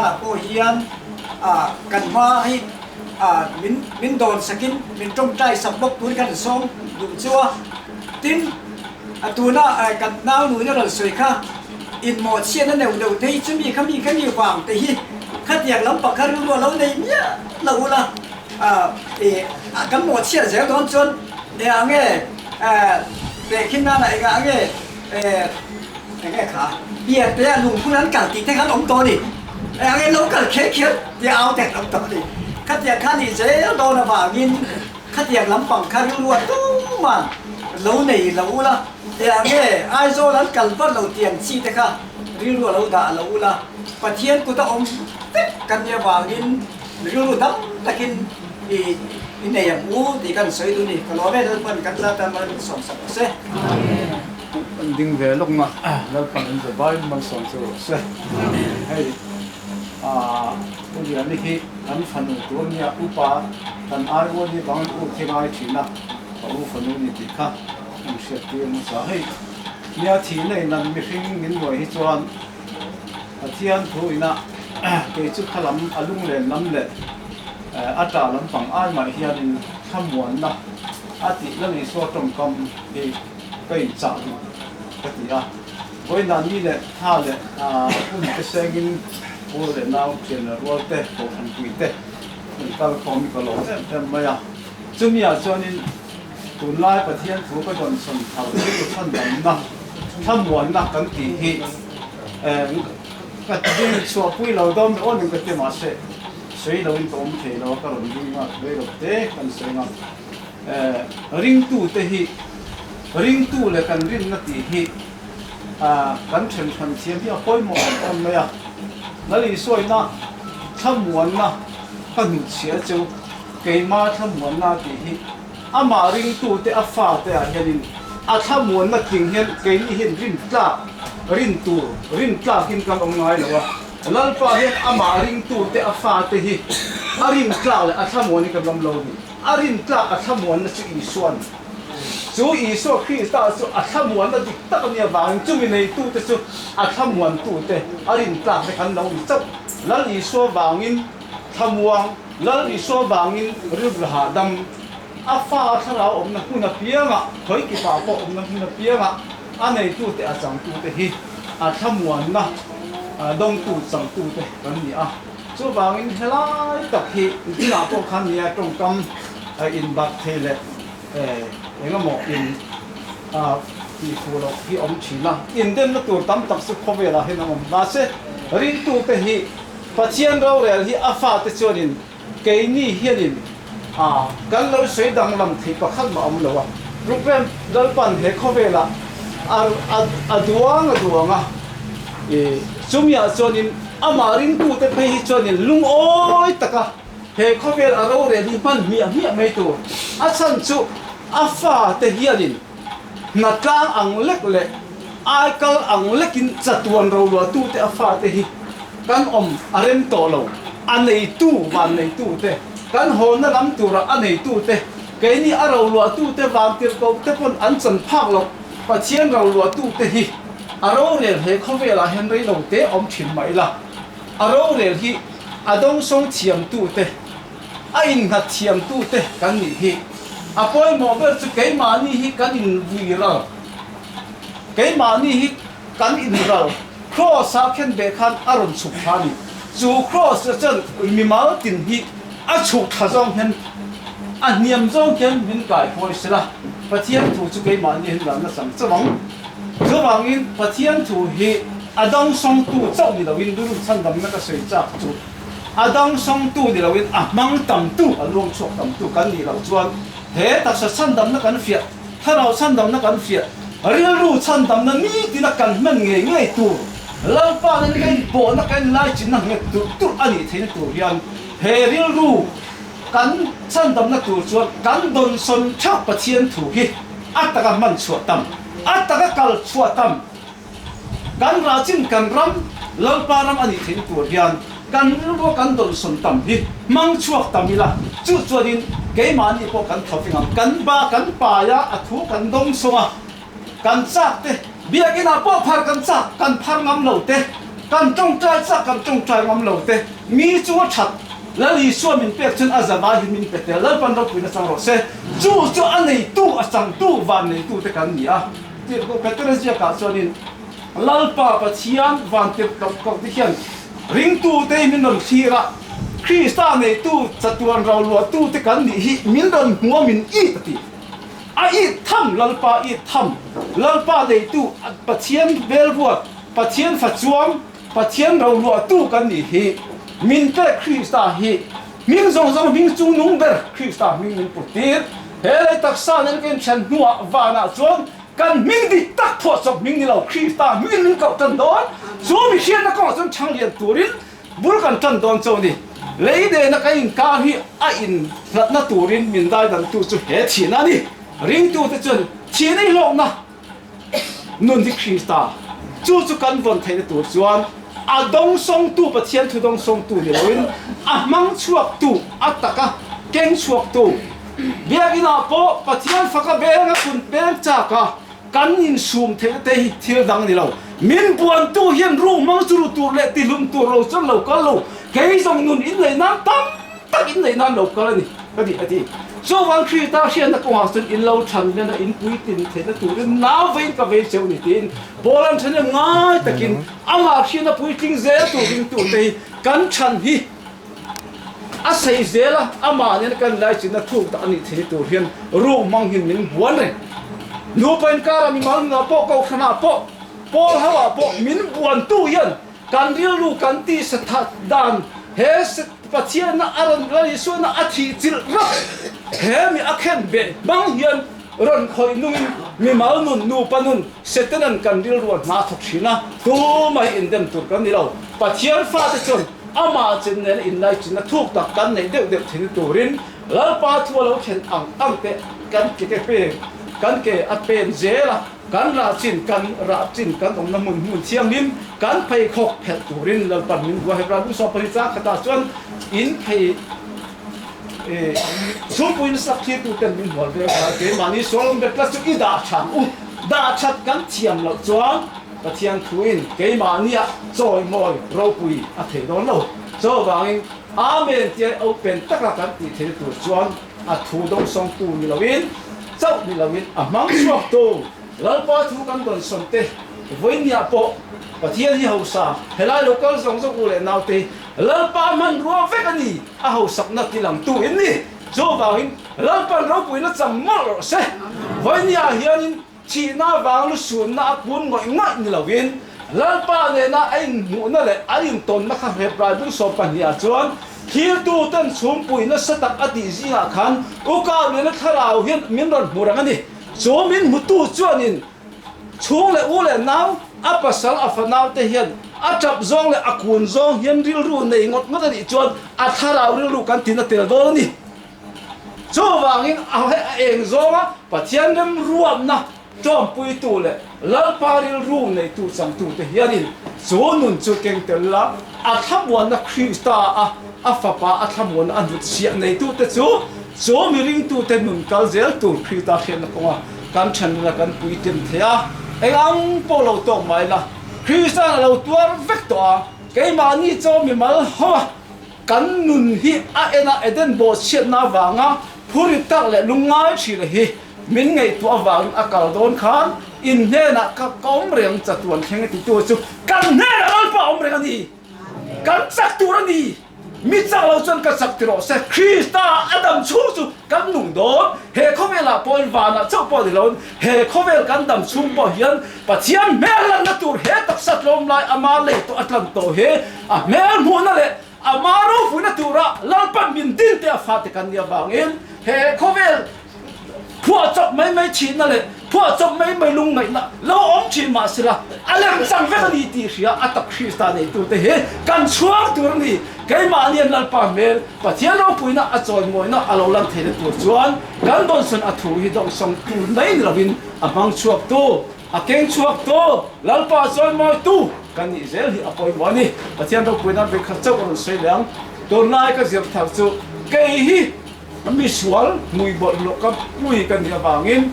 banah pawh hian kan hma hi min min dawn sakin min tawngtai sak bawk tur hi kan sawm duh chu a. Tin, a tuna kan nau nuin a rawn sawi kha inmawhchhiatna neuh neuh te hi chumi kha mi kha mi vang te hi khatiang lampang kha rilru a lo nei miah lo ula kan mawhchhiat zel dawn chuan engah nge tehkhin nana engah nge Enge kha biak te a lungphun an kal tih te khan awm tawh a ni. Enge lo kal kher kher tia au te an awm tawh a ni. Khatiang kha nih zel dawn avangin khatiang lampang kha rilru a tuman lo nei lo ula, enge Aizawl an kal vat lo tih ang chi te kha rilru a lo dah lo ula, Pathian kut a awm vek kan nih avangin rilru dam takin i i nei ang u tih kan sawi duh a ni. Ka lawm e Lalpan kan zat a mal min sawmsak rawh se. An ding ve lawk na Lalpan an za vai malsawm chu rawh se. Hei U Liani hi kan fanu tur nia upa kan ai u ani vang u khi ngai thin a ka u fanu ni tih kha an hriat tir hmasa. Hei nia thih na in an mihring min nuai hi chuan Pathian thu ina kei chu kha lam a lunglen lam leh a tah lampang ai mah hianin thlamuanna a tih la Isua tawngkam hi ka inchah duh ka ti a, vawiinah ni leh tha leh hun te sengin pu leh nau thian leh rual te, kohhran pui te an kal khawm hi ka lawm em em mai a. Chumi ah chuanin tunlai Pathian thu ka dawn sawn thar chu chhandamna, thlamuanna kan tih hi ka ring chhuahpui lo dawn mi awn in ka ti mahse sawi loin ka awm thei lo a, ka rawn ring a, rei lo te kan sawi ang a. Ringtute hi ringtu leh kan rinna tih hi kan then hran thiam hi a pawimawh em em mai a. Lal Isuaina thlamuanna ka hnutchhia chu keima thlamuanna tih hi amah ringtute a fate ah hianin a thlamuanna tling hian keini hian rin tlak, rin tur, rin tlakin kan awm ngai lo a. Lalpa hian amah ringtute a fate hi a rin tlak leh a thlamuan hi kan awm lo a ni. A rin tlak a thlamuanna chu Isua a ni. Chu Isua Krista chu a thlamuanna dik tak a nih avangin chumi neitute chu a thlamuantute, a rin tlak te kan lo ni chauh. Lal Isua vangin thlamuang, Lal Isua vangin rilru hahdam, a fa thlarau awmna hmun apiangah, khawi kipah pawh awmna hmun apiangah a neitute a changtute hi a thlamuanna dawngtu changtute kan ni a. Chuvangin helai tak hi inah pawh khan nia tawngkam inbat thei leh eng emaw in tih fuh loh hi awm thin a, indemna tur tam tak chu khawvelah hian a awm. Mahse, ringtute hi Pathian rorel hi a fate chuanin keini hianin kan lo sawi danglam thei pakhat mah awm lo a. Ruprem Lalpan he khawvelah a duang a duang a, chumiah chuanin amah ringtute phei hi chuanin lungawi taka he khawvel a rorel hi hman hmiah hmiah mai tur. A chhan chu a fate hianin hnatlang ang lek leh aikal ang lekin chatuan roluahtute a fate hi kan awm a rem tawh lo. A neitu van neitute, kan hawnna lam tura a neitute, keini a roluahtute vantirhkohte pawn an chan phak loh Pathian roluahtute hi a rorel he khawvelah hian rei lo te awm thin mah ila, a rorel hi a dawngsawng thiamtute, a innghat thiamtute kan nih hi. A pawimawh ber chu keimahni hi kan invui ral, keimahni hi kan inral. Kraws-ah khen beh khan a rawn chhuk thla a ni. Chu kraws chuan mimal tin hi a chhuk thla zawng hian, a hniam zawng hian min kai phawi sela, Pathian thu chu keimahni hian lalna chang chauh ang. Chuvangin Pathian thu hi a dawngsawngtu chauh ni loin rilru chhandamna ka sawi chak chu a dawngsawngtu ni loin a hmang tamtu, a luang chhuak tamtu kan nih loh chuan he taksa chhandamna kan fiah, thlarau chhandamna kan fiah, rilru chhandamna nitina kan hman ngei ngei tur, Lalpa nen ka inpawhna ka inlaichinna nghet turh turh a nih theihna tur hian he rilru kan chhandamna tur chuan kan dawnsawn theuh Pathian thu hi a taka hman chhuah tam, a taka kal chhuah tam. Kan rah chin kan ram Lalpa ram a nih theihna tur hian kan rilrua kan dawnsawn tam hi hmang chhuak tam ila, chu chuanin keimahni pawh kan tho fing ang. Kan ba kan pai a, a thu kan dawngsawng a, kan chak te, biakinah pawh phar kan chak, kan phar ngam lo te. Kan tawngtai chak kan tawngtai ngam lo te, mi chu a that, Lal Isua min pek chuan a zavai hi min pe tel, Lalpan ropuina chang rawh se, chu chu a neitu, a changtu, van neitu te kan ni a. Tirhkoh Petera ziakah chuanin Lalpa Pathian van tirh koh koh te hian ringtute hi min rawn thlir a, Krista neitu chatuan roluahtu te kan nih hi min rawn hmu a min it a ti. A it tham, Lalpa it tham, Lalpa neitu Pathian velruat, Pathian fa chuang, Pathian roluahtu kan nih hi min pek Krista hi hming zawng zawng hming chung nung ber Krista hming min put tir. He lei taksa nen ka inthian hnuah vanah chuan kan hming dik tak phuahchawp hming ni lo Krista hmingin min koh tan dawn. Chu mihriatna kawngah chuan chhang lian turin bul kan tan dawn chauh a ni. Lei nena kan inkar hi a inhlatna turin min daidantu chu he thihna a ni. Ringtute chuan thihna i hlawkna Nun hi Krista, chu chu kan vawn theihna tur chuan a dawngsawngtu, Pathian thu dawngsawngtu ni loin a hmang chhuaktu, a taka keng chhuaktu. Biakinah pawh Pathian faka beng a kun peng chak a, kan insum theihna te hi thil dang ni lo. Min buantu hian ru hmang chu ru tur leh tihlum tur lo chuan lo kal lo, kei zawng nun inneih nan tam tak inneih nan lo kal a ni. Ka ti a ti. Chuvang Krista hriatna kawngah chuan in lo than nen a in puitlin theihna turin nau veiin ka vei cheu ni tiin Paul-a'n thahnem ngai takin amah hriatna puitling zel tur ringtute hi kan than hi a sei zel a, amah nena kan laichinna thuk tak a nih theihna tur hian ruk hmang hian min buan reng. Nupa inkara mimal nunah pawh kohhranah pawh Paul ho ah pawh min buantu hian Kan rilru kan tih sathat dan he Pathianna a rawn Lal Isuana a thih chilh rak he mi a khen beh hmang hian rawn khawih nungin mimal nun nupa nun Setanan kan rilru a hna thawk thin a, tumah hi indem tur kan ni lo. Pathian fate chuan amah chin nena inlaichinna thuk tak kan neih deuh deuh thin turin Lalpa thu a lo thlen ang ang te kan ke ke pen kan ke a pen zel a. Kan rah chin, kan rah chin, kan awmna hmun hmun thianghlim kan pheikhawk phelh turin Lalpan min buai Hebrai Bung 12 chang khatah chuan in phei chhungpuiin sak thirtuten min hual vel kha keimahni sual bet la chu i dah tha u, dah that kan thiam loh chuan Pathian thuin keimahnia chawimawi ropui a thei dawn lo. Chuvangin Amen tia open taka kan tih theihna tur chuan A thu dawngsawngtu ni loin, chauh ni loin a hmang chhuaktu Lalpa thu kan dawnsawn te vawinia pawh Pathian hi hausa helai lo kal zawng zawng u leh naute hi Lalpa hmanrua vek a ni, a hausakna ti langtu in ni. Chuvangin Lalpan ropuina chang mawlh rawh se. Vawinia hianin Thihna vang lusunna a kun ngawih ngawih ni loin Lalpa nena a inhmuhna leh an intawnna kha Hebrai bung 12 ah chuan thiltuten chhungpui nasa tak a tih zingah khan U Kau-liana thlarau hian min rawn hmu reng a ni. Chu min hmutu chuanin chhung leh u leh nau, a pasal a fanaute hian a tap zawng leh a kun zawng hian rilru nei ngawt ngawt a nih chuan a thlarau rilru kan tina tel dawn a ni. Chuvangin a eng zawnga Pathian remruatna ṭawmpuitu leh Lalpa rilru neitu changtute hianin chu nun chu keng tel la, a thlamuanna Krista a a Fapa a thlamuanna a hnutchhiah neitute chu chu mi ringtute nun kal zel tur Krista hriatna kawnga kan ṭhenna kan puitlin thei a. Eng ang pawh lo tawk mai la, Krista'n a lo tuar vek tawh a, keimahni chaw mimal ho a, Kan nun hi a en a Eden bawhchhiatna avanga phuri tak leh lungngai thina hi min ngaihtuah avangin a kal dawn khan in hnenah ka ka awm reng chatuan thleng a titu chu kan hnenah Lalpa a awm reng a ni. Kan chak tur a ni. Mi chak lo chuan ka chak ti rawh se. Krista a dam chhung chu kan nung dawn. He khawvelah pawhin vanah chauh pawh ni loin he khawvel kan dam chhung pawh hian Pathian hmel lanna tur he taksa tlawm lai ama lei tawh a tlan tawh hi a hmel hmuhna leh ama ropuina tura Lalpan min din te a fate kan nih avangin he khawvel phuahchawp mai mai thihna leh phuahchawp mai mai lungngaihna lo awm thin mah sela a lem chang vek a ni tih hria a tak Krista neitute hi kan chhuang tur a ni. Keimahni an Lalpa hmel Pathian ropuina a chawimawina a lo lan theihna tur chuan kan dawnsawn a thu hi dawngsawng tur mai ni lovin A hmang chhuak tu, a keng chhuak tu, Lalpa chawimawi tu kan nih zel hi a pawimawh a ni. Pathian ropuina vekhat chauh a rawn sawi leh ang. Tunlai ka zir thar chu kei hi misual hmui bawlhhlawh ka pui ka nih avangin.